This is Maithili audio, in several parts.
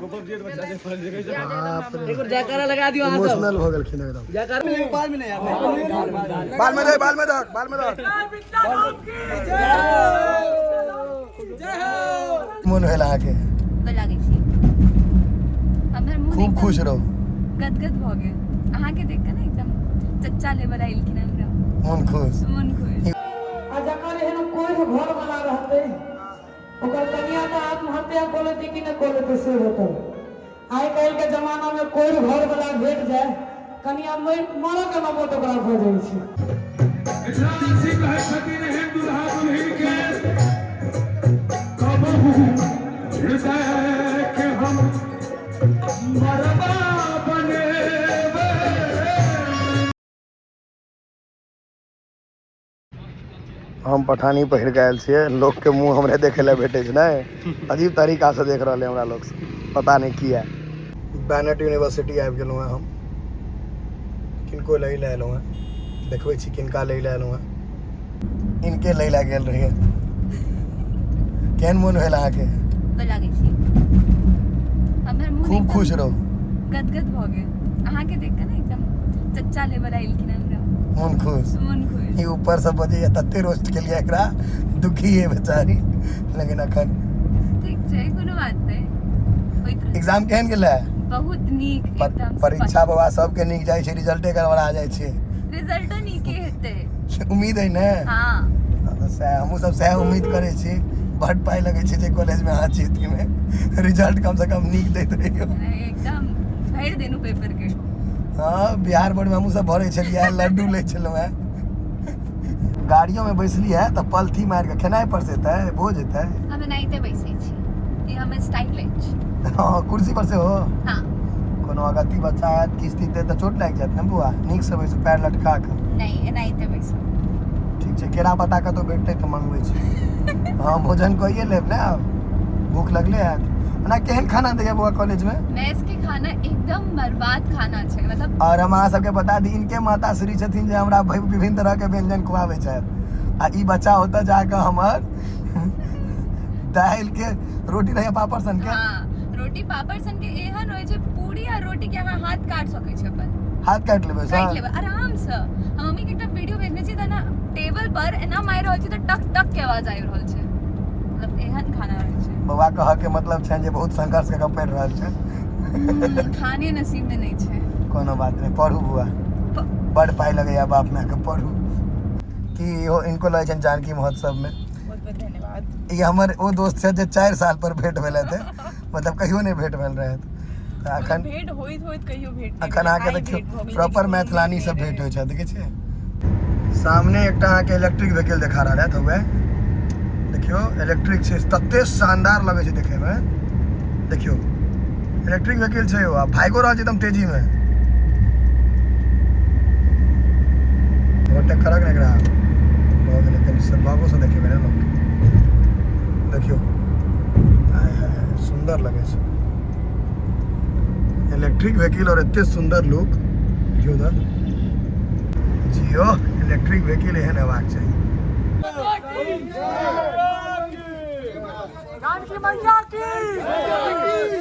बाप रे। जयकारा लगा दियो अहाँ सब। इमोशनल भऽ गेलखिन एकदम। जयकारा बाल में नहीं यार। बाल में दे, बाल में दहक, बाल में दहक। मोन भेल अहाँके? गोर लागै छी। हमर मुँह खूब एकदम खुश रहू। गदगद भऽ गेल अहाँके देख कऽ ने, एकदम चच्चा लेवल एलखिन हमरा। मोन खुश। मोन खुश। आ जकर एहन कोई घर वाला रहतै, ओकर कनिया तऽ आत्महत्या कऽ लेतै कि नहि कऽ लेतै, से बताउ। आइ काल्हि के जमाना मे कोई घर वाला भेट जाय, कनिया मरऽ के नौबत ओकरा भऽ जाइ छै। मिथिलावासी कहै छथिन एहन दुल्हा दुल्हिन के कबहू हृदय के हम मरबा बनेबै। हम पठानी पहिर के आयल छियै, लोकके मुँह हमरे देखै लए भेटै छै ने, अजीब तरीकासँ देख रहल है हमरा लोक, पता नहि किया। बैनेट यूनिवर्सिटी आबि गेलहुँ हेँ हम। किनको लै लए एलहुँ हेँ, देखबै छी किनका लै लए एलहुँ हेँ। इनके लै लए गेल रहियै। केहन मोन भेल अहाँके? गोर लागै छी। हमर मुँह खूब एकदम खुश रहू। गदगद भऽ गेल अहाँके देख कऽ ने, एकदम चच्चा लेवल एलखिन हमरा। मोन खुश। मोन खुश। ई ऊपर से बजैया, तते रोस्ट केलियै एकरा, दुखी है बेचारी, लेकिन अखन ठीक छै, कोनो बात नहि, होइत रहै। एग्जाम केहन गेलै? बहुत नीक एकदम। परीक्षा बाबा सबके नीक जाइ छै, रिजल्टे गड़बड़ा जाइ छै। रिजल्टो नीके हेतै। उम्मीद है ने? हाँ। तऽ सएह हमहूँ सब सएह उम्मीद करै छी। बड पाइ लगै छै जे कॉलेजमे अहाँ छी ताहिमे रिजल्ट कमसँ कम नीक दैत रहियौ। एकदम भरि देलहुँ पेपर के। हँ, बिहार बोर्डमे हमहूँ सब भरै छलियै, लड्डू लै छलहुँ हेँ। गाड़ियोमे बैसली है तऽ पलथी मारि कऽ खेनाइ परसेतै, भोज हेतै? हम एनाहिते बैसै छी, ई हमर स्टाइल अछि। हँ, कुर्सी पर सेहो? हाँ। कोनो अगत्ती बच्चा आयत, किस्ती देत तऽ चोट लागि जायत ने बौआ। नीकसँ बैसू, पैर लटका कऽ। नहि, एनाहिते बैसू। ठीक छै, केरा पत्ता कतहु भेटतै तऽ मंगबै छी। हँ, भोजन कइए लेब ने आब, भूख लगले हैत। ओना केहन खाना दैया बौआ कॉलेजमे? मेस के खाना एकदम बर्बाद खाना छै, मतलब। और हम अहाँ सबके बता दी, इनके माता श्री छथिन जे हमरा विभिन्न तरह के व्यंजन खुआबै छथि, आ ई बच्चा ओतऽ जाकऽ हमर दालि के रोटी रहैया पापड़ सन के। हाँ, रोटी पापड़ सन के एहन रहै छै, पूरी आ रोटी के अहाँ हाथ काट सकै छी अपन। हाथ काटि लेबै? काटि लेबै आरामसँ। हम मम्मी के एकटा वीडियो भेजने छी तऽ ना टेबल पर एना मारि रहल छी तऽ टक टक के आवाज आबि रहल छै, मतलब एहन खाना रहै छै। बौआ कहऽ के मतलब छनि जे बहुत संघर्ष कऽ के पढ़ि रहल छै। खाने नसीब में नहि छै। कोनो बात नहि, पढ़ू बौआ। बड पाइ लगैया बाप मायके, पढ़ू। की इहो इनको लगै छनि जानकी महोत्सव में। बहुत बहुत धन्यवाद। ई हमर ओ दोस्त छथि जे 4 साल पर भेंट भेल हेतै, मतलब कहियो नहि भेंट भेल रहै तऽ अखन भेंट होइत होइत कहियो भेंट नहि अखन भेल। अहाँके आइ देखियौ, भेंट भऽ गेल, प्रॉपर लेकिन कोनो मैथिलानी भेंट सब नहि भेंट रहै। होइ छै। देखै छियै, सामने एकटा अहाँके इलेक्ट्रिक व्हीकल देखा रहल है हुए। देखियौ, इलेक्ट्रिक छै, तते शानदार लगै छै देखैमे। देखियौ, इलेक्ट्रिक व्हीकल छै आ भागो रहल छै एकदम तेजीमे। ओवरटेक करक ने एकरा भऽ गेलै। कनि से लगोसँ देखेबै ने लोक। देखियौ, आय हाय हाय, सुन्दर लगै छै इलेक्ट्रिक व्हीकल और एते सुन्दर लुक। देखियौ उधर जियो, इलेक्ट्रिक व्हीकल एहन हेबाक चाही। जानकी मैया की।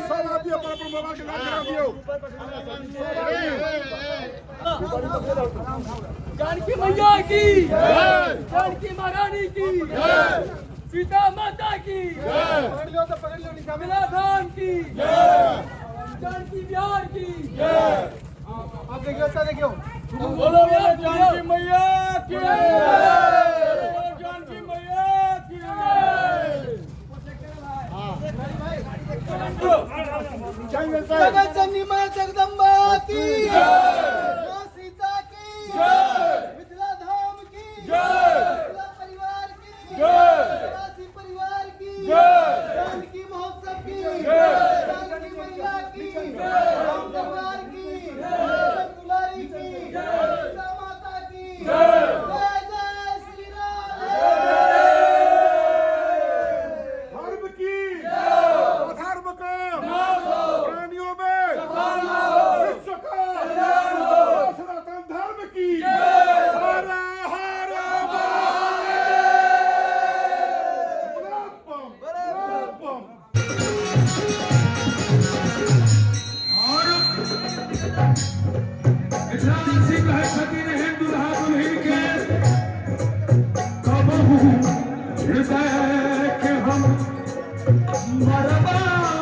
सब आदमी अपन अपन बाबा के नाम लगा दियौ। जानकी मैया की, जानकी महारानी की, सीता माता की, मिथिला धाम की, जानकी बिहार की। आप देखियो, अच्छा देखियो। बोलो बोलो जानकी मैया की, बोलो जानकी मैया की। जगत जननी माँ जगदम्बा की, माँ सीता की, मिथिला धाम की, मिथिला परिवार की, मिथिलावासी परिवार की, जानकी महोत्सव की, जानकी मैया की, राम दरबार की, दुलारी की, सीता माता की, जय जय श्री राम। धर्म की, अधर्म का, प्राणियों में विश्व का। रहै छथिन एहन दुल्हा दुल्हिन के कबहू हृदय के हम मरबा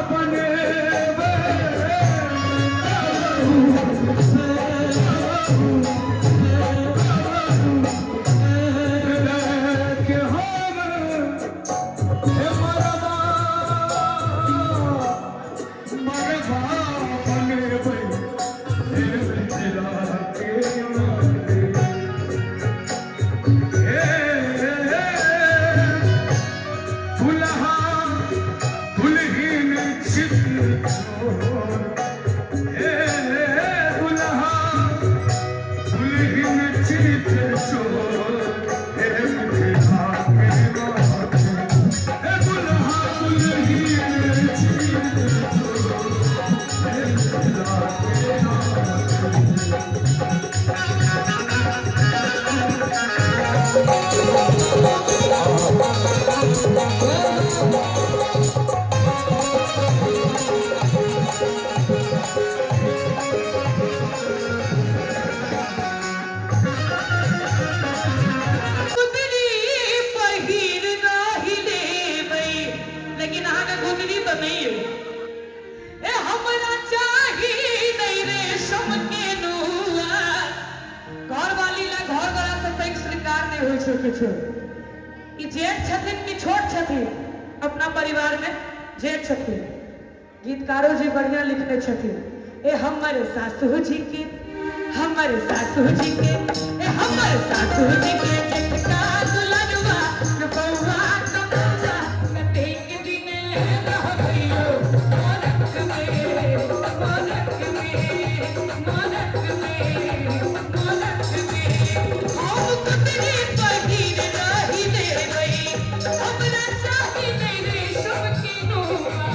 बनेबै। हृदय के हम हे मरबा मरबा बनेबै हे मिथिला के नाते। हे दुल्हा दुल्हिन चित चोर, हे दुल्हा दुल्हिन चित चोर, हे मिथिला के नाते। हे दुल्हा दुल्हिन चित चोर, हे मिथिला के नाते। गुदरी पहिर नाही लेबै, लेकिन अहाँके गुदरी तऽ नहि अइ। ए हमरा चाही नहि रेशम के नुआ। घरवाली लए घरवाला से पैघ श्रृंगार नहि होइ छै किछु। ई जेठ छथिन कि छोट छथिन अपना परिवार में? जेठ छथिन। गीतकारो जी बढ़िया लिखने छथिन। ए हमर सासू जी के, हमर सासू जी के, ए हमर सासू जी के जेठका दुलरुआ, बौआ कमौआ, कतेक दिन रहबियो मोरक में, मोरक में, मोरक में, मोरक में। हम कतरी पहिर नाही लेबै, हमरा चाही नहि रेशम के नुआ,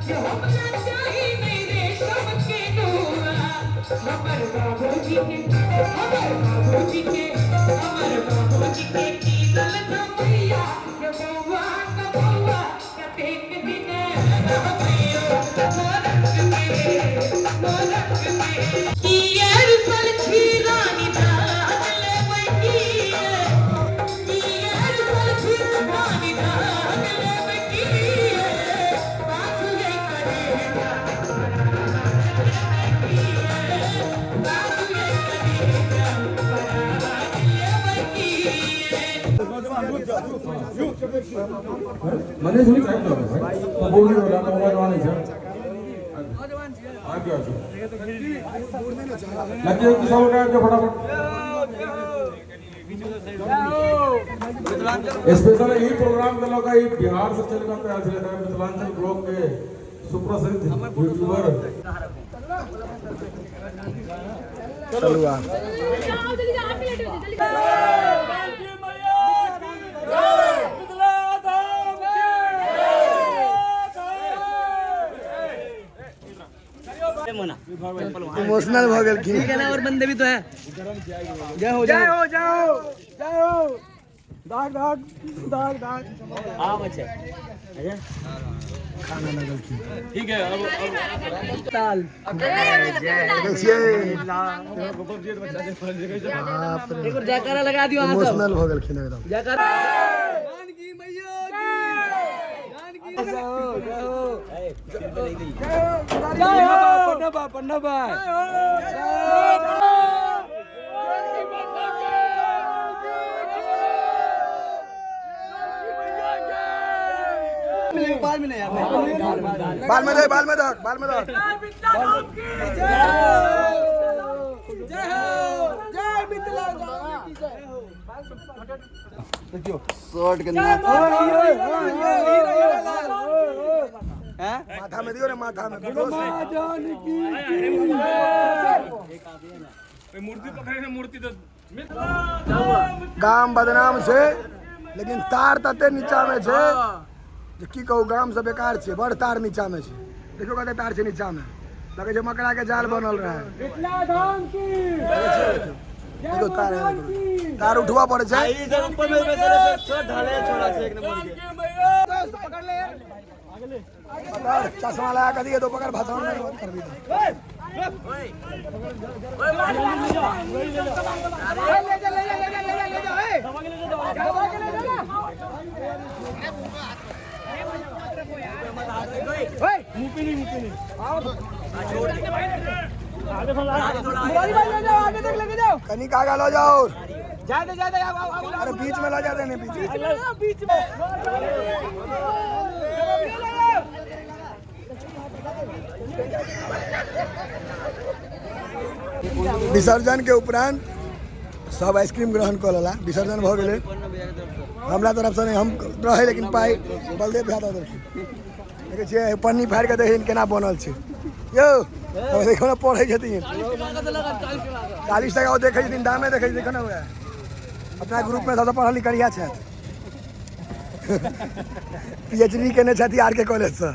जे हमरा चाही नहि रेशम के नुआ। हमर बाबूजी के, हमर बाबूजी के, हमर बाबूजी के कीनल नमैया, के बौआ कमौआ, कतेक दिन रहबियो मोरक में, मोरक में। किए रुसल छी रानी दान लेबै किए, किए रुसल छी रानी दान लेबै किए, बाजू यै करेजा बाजू यै करेजा परान लेबै किए। મને શું સાહેબ બોલી નોજવાન છે, આપ્યો છો લખી સૌ આવજો ફટાફટ। स्पेशल ई प्रोग्राम के लोग ई बिहार से चल के आयल छलै, मिथिलांचल ब्लॉग के सुप्रसिद्ध यूट्यूबर। चलू आ। जाओ जल्दी जाओ, आप भी लेट हो जल्दी। जानकी मैया की जय! मिथिला धाम की जय! इमोशनल भऽ गेलखिन। और बंदे भी तो है। जय हो, जय हो, जय हो! दाग दाग दाग दाग। खाना लगलखिन। ठीक है अब। देखै छियै, बाप रे। जयकारा लगा दियो। इमोशनल भऽ गेलखिन एकदम। जानकी मैया की, जानकी जय हो, जय हो, जय हो! पन्ना बा, पन्ना बा। जानकी माता की, जानकी मैया की। बाल में दे, बाल में दे, बाल में दे। मिथिला धाम की जय, जय हो, जय मिथिला धाम की जय हो! माथा में दियो रे, माथा में। मूर्ति पकड़े ने, मूर्ति तो। गाम बदनाम छै, लेकिन तार तते नीचा में छै जे की कहू, गाम से बेकार छै। बड़ तार नीचा में छै। देखियो कते तार छै नीचा में, लगै छै मकड़ा के जाल बनल रहे। मिथिला धाम की। देखै छियै, देखियो, देखियो तार है, देखियो। तार उठबऽ पड़ै छै। जानकी मैया पकड़ ले। पकड़, चश्मा लगा के दिए तो पकड़, भाषण नहीं करबी तो। कनी आगा लो जाओ। अरे बीच में ला जाते नहीं, बीच में। विसर्जन के उपरांत सब आइसक्रीम ग्रहण कऽ लेला। विसर्जन भऽ गेलै। हमरा तरफसँ नहि हम रहै, लेकिन पाइ बलदेव भैया दऽ देलखिन। देखै छियै पन्नी फाड़ि कऽ देखिन केना बनल छै। यौ देखो ने, पढ़ै छथिन 40 टका ओ देखै छथिन, दामे देखै छथिन। देखो ने, वएह अपना ग्रुपमे सबसँ पढ़ल लिखल छथि, PhD केने छथि आर के कॉलेजसँ।